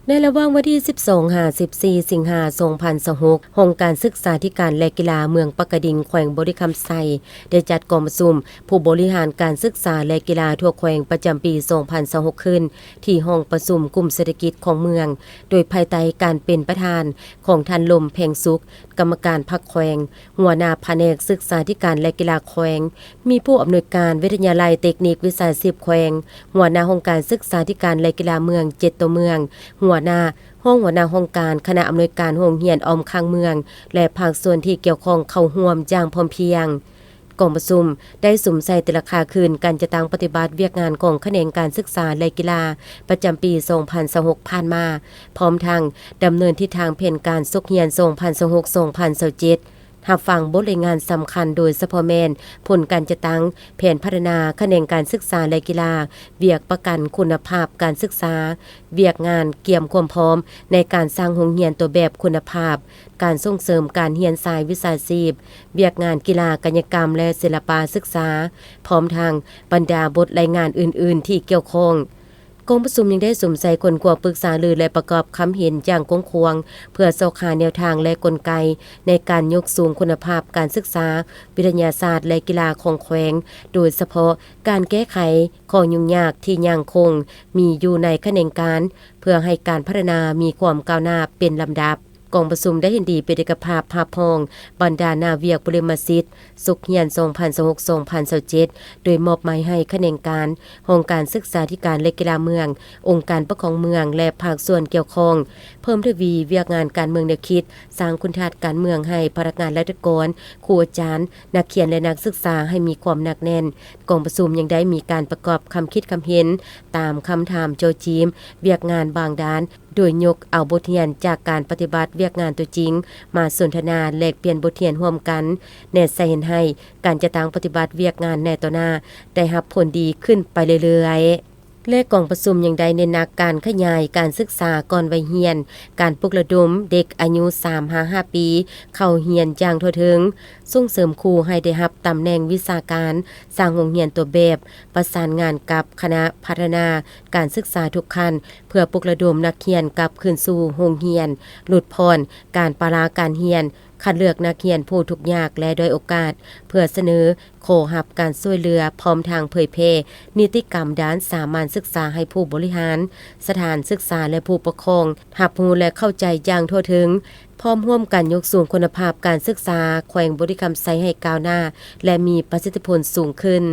ໃນລະຫວ່າງວັນທີສິບສອງຫາສິບສີ່ສິງຫາສອງພັນຊາວຫົກ, ຫ້ອງການສຶກສາທິການ ແລະ ກິລາເມືອງປາກກະດິງ ແຂວງບໍລິຄຳໄຊ ໄດ້ຈັດກອງປະຊຸມຜູ້ບໍລິຫານການສຶກສາ ແລະ ກິລາທົ່ວແຂວງປະຈຳປີສອງພັນຊາວຫົກ ຂຶ້ນທີ່ຫ້ອງປະຊຸມກຸ່ມເສດຖະກິດຂອງເມືອງ, ໂດຍພາຍໃຕ້ການເປັນປະທານຂອງທ່ານ ລົມ ແພງສຸກ ກຳມະການພັກແຂວງ, ຫົວໜ້າພະແນກສຶກສາທິການ ແລະ ກິລາແຂວງ, ມີຜູ້ອຳນວຍການວິທະຍາໄລເຕັກນິກວິຊາຊີບແຂວງ, ຫົວໜ້າຫ້ອງການສຶກສາທິການ ແລະ ກິລາເມືອງເຈັດຕົວເມືອງ, ຫົວໜ້າ, ຮອງຫົວໜ້າຫ້ອງການ, ຄະນະອຳນວຍການໂຮງຮຽນອ້ອມຂ້າງເມືອງ ແລະ ພາກສ່ວນທີ່ກ່ຽວຂ້ອງເຂົ້າຮ່ວມຢ່າງພ້ອມພຽງ. ກອງປະຊຸມໄດ້ສຸມໃສ່ແຕ່ລະຄ່າຄືນການຈັດຕັ້ງປະຕິບັດວຽກງານຂອງຂະແໜງການສຶກສາ ແລະ ກິລາປະຈຳປີສອງພັນຊາວຫົກຜ່ານມາ, ພ້ອມທັງດຳເນີນທິດທາງແຜນການສົກຮຽນສອງພັນຊາວຫົກ ສອງພັນຊາວເຈັດ, ຮັບຟັງບົດລາຍງານສຳຄັນ ໂດຍສະເພາະແມ່ນຜົນການຈັດຕັ້ງແຜນພັດທະນາຂະແໜງການສຶກສາ ແລະ ກິລາ, ວຽກປະກັນຄຸນນະພາບການສຶກສາ, ວຽກງານກຽມຄວາມພ້ອມໃນການສ້າງໂຮງຮຽນຕົວແບບຄຸນນະພາບ, ການສົ່ງເສີມການຮຽນສາຍວິຊາຊີບ, ວຽກງານກິລາ, ກາຍະກຳ ແລະ ສິລະປະສຶກສາ, ພ້ອມທັງບັນດາບົດລາຍງານອື່ນໆທີ່ກ່ຽວຂ້ອງ. ກອງປະຊຸມຍັງໄດ້ສຸມໃສ່ຄົ້ນຄວ້າປຶກສາລື ແລະ ປະກອບຄຳເຫັນຢ່າງກວ້າງຂວາງ ເພື່ອຊອກຫາແນວທາງ ແລະ ກົນໄກໃນການຍົກສູງຄຸນນະພາບການສຶກສາ, ວິທະຍາສາດ ແລະ ກິລາຂອງແຂວງ, ໂດຍສະເພາະການແກ້ໄຂຂໍ້ຫຍຸ້ງຍາກທີ່ຍັງຄົງມີຢູ່ໃນຂະແໜງການ ເພື່ອໃຫ້ການພັດທະນາມີຄວາມກ້າວໜ້າເປັນລຳດັບ. ກອງປະຊຸມໄດ້ເຫັນດີເປັນເອກະພາບຮັບຮອງບັນດາໜ້າວຽກບຸລິມະສິດສົກຮຽນສອງພັນຊາວຫົກ ສອງພັນຊາວເຈັດ ໂດຍມອບໝາຍໃຫ້ຂະແໜງການ, ຫ້ອງການສຶກສາທິການ ແລະ ກິລາເມືອງ, ອົງການປົກຄອງເມືອງ ແລະ ພາກສ່ວນກ່ຽວຂ້ອງ ເພີ່ມທະວີວຽກງານການເມືອງແນວຄິດ, ສ້າງຄຸນທາດການເມືອງໃຫ້ພະນັກງານລັດຖະກອນ, ຄູອາຈານ, ນັກຮຽນ ແລະ ນັກສຶກສາໃຫ້ມີຄວາມໜັກແໜ້ນ. ກອງປະຊຸມຍັງໄດ້ມີການປະກອບຄຳຄິດຄຳເຫັນຕາມຄຳຖາມເຈາະຈີມວຽກງານບາງດ້ານ, ໂດຍຍົກເອົາບົດຮຽນຈາກການປະຕິບັດວຽກງານຕົວຈິງມາສົນທະນາແລກປ່ຽນບົດຮຽນຮ່ວມກັນ, ແນະໃສ່ເຫັນໃຫ້ການຈັດຕັ້ງປະຕິບັດວຽກງານໃນຕໍ່ໜ້າໄດ້ຮັບຜົນດີຂຶ້ນໄປເລື້ອຍໆ. ແລະ ກອງປະຊຸມຍັງໄດ້ເນັ້ນໜັກການຂະຫຍາຍການສຶກສາກ່ອນໄວຮຽນ, ການປຸກລະດົມເດັກອາຍຸສາມຫາຫ້າປີເຂົ້າຮຽນຢ່າງທົ່ວເຖິງ, ສົ່ງເສີມຄູໃຫ້ໄດ້ຮັບຕຳແໜ່ງວິຊາການ, ສ້າງໂຮງຮຽນຕົວແບບ, ປະສານງານກັບຄະນະພັດທະນາການສຶກສາທຸກຂັ້ນ ເພື່ອປຸກລະດົມນັກຮຽນກັບຄືນສູ່ໂຮງຮຽນ, ຫຼຸດຜ່ອນການປະລະການຮຽນ, ຄັດເລືອກນັກຮຽນຜູ້ທຸກຍາກ ແລະ ດ້ອຍໂອກາດ ເພື່ອສະເໜີຂໍຮັບການຊ່ວຍເຫຼືອ, ພ້ອມທັງເຜີຍແຜ່ນິຕິກຳດ້ານສາມັນສຶກສາໃຫ້ຜູ້ບໍລິຫານສະຖານສຶກສາ ແລະ ຜູ້ປົກຄອງຮັບຮູ້ ແລະ ເຂົ້າໃຈຢ່າງທົ່ວເຖິງ, ພ້ອມຮ່ວມກັນຍົກສູງຄຸນນະພາບການສຶກສາແຂວງບໍລິຄຳໄຊໃຫ້ກ້າວໜ້າ ແລະ ມີປະສິດທິຜົນສູງຂຶ້ນ.